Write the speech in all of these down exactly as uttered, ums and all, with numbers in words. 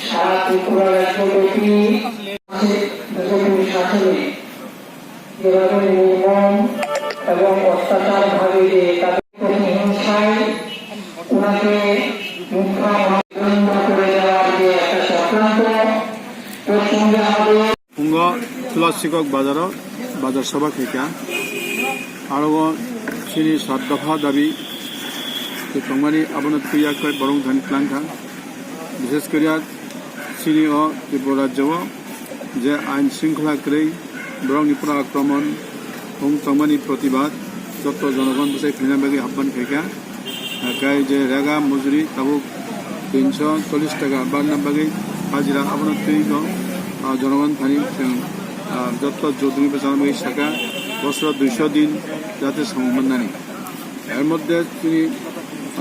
সারা ত্রিপুরা রাজ্যব্যাপী বিজেপি শাসনে নির্বাচনী নির্মম এবং অত্যাচার ভাবে যে তাদের প্রতি হিংসায় ওনাকে মিথ্যা মামলা করে দেওয়ার যে একটা চক্রান্ত, এর সঙ্গে আমাদের Phungo Tulasikok bazaro bazar sabha khaikha. Aro o chini sat dopha dabi tongmani abono twiya koi borok thani twlangkha. Bishes koriya chini o Tripura rajyo o je ain shringkhola kwrwi borokni pura akromon wng tongmani protibad joto jonogon bwsai phaina bagwi ahban khaikha. Kai je rega mujuri tabuk tinso chollish taka barna bagwi hajira abono twi no, ah, jonogon thani chwng, ah, joto jodugni bwchana bagwi saka bosoro duiso din jate samung mannani. Er moddhe chini,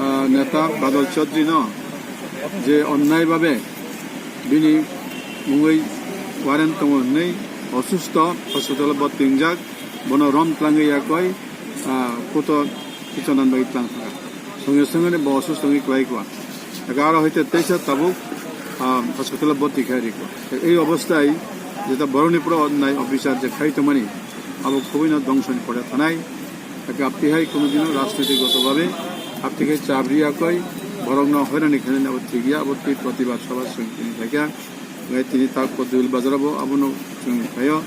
ah, neta Badal Chaudhary no je onnai babe bini mungwi warrant tongo hwnwi osusto hospital o bo twingjak, bono rom twlangwi yakoi, ah, kuto kichonani bagwi tlang thangkha. Songe songe bo osusto wngwi kwlai kwa. Aro hoite teisa tabuk, ah, hospital o boti khai rikha. Ei obostai jeta borokni pura onnai officer je khai tongmani abo khubui no dongso ni pore thanai. Hake apti hai kono dino rajnoitik goto babe apti khai chabri yakoi borok no hoirani khainani abo thik ya, abo twi protibad sabha chwng tini khaikha. Hingke tini tak Poddobil bazar o bo abono chwng phaio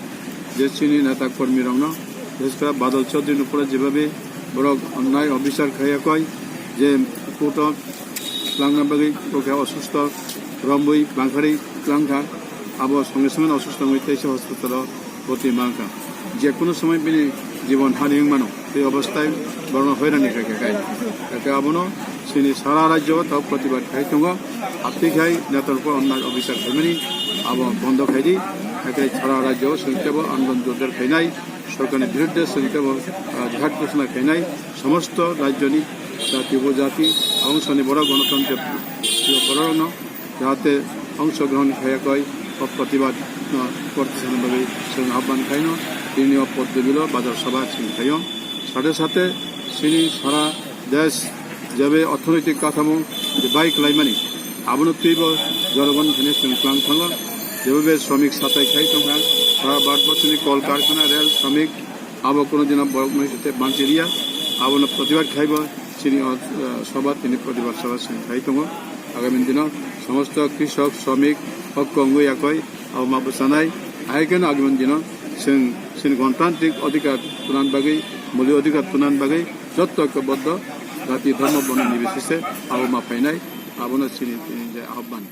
je chini neta kormi rok no, bises kore Badal Chaudhary no pura jebabe borok onnai obisar khaiya koi je court o twlangna bagwi bo khe osusto romwi bangkhari twlangkha, abo songe songe osusto wngwi teisa hospital o boti mankha. Je kunu somoi bini jibon hani wng mano, tei obostai borokno hoirani khe khe kai. Khe abono chini sara rajyo o tabuk protibad khai tongo. Apti khai netar pho onnai obisar khaimani abo bondo khai di. Khe sara rajyo o chwng tebo andolon jordar khainai, sorkarni birudde chwng tebo, ah, jihad ghosona khainai. Somosto rajyoni jati upojati, abong soni borok gonotontro borokno jahate ongshogrohon khaiya koi o protibad no korte sana bagwi chwng ahban khaino tini o Poddobil o bazar sabha chwng khaio. Sate sate chini sara desh jebe orthonoitik kathamo je bai klaimani abono twibo jonogon thani chwng twlang thango. Jebe be shramik satai khai tongkha sara Bharat borsoni kol karkhana, rel, shramik, abo kono dino borok noi sate banchi riya, abono protibad khaibo chini o, eh, sabha tini protibad sabha chwng khai tongo. Agami dino somosto krishok, shramik, hokko wngwi yakoi abo ma bwchanai. Hai kheno agami dino chwng chini gontantrik odhikar tunan bagwi, muli odhikar tunan bagwi jotto ikoboddho jati dhormo borno nibisise abo ma phainai, abono chini, chini je ahobban.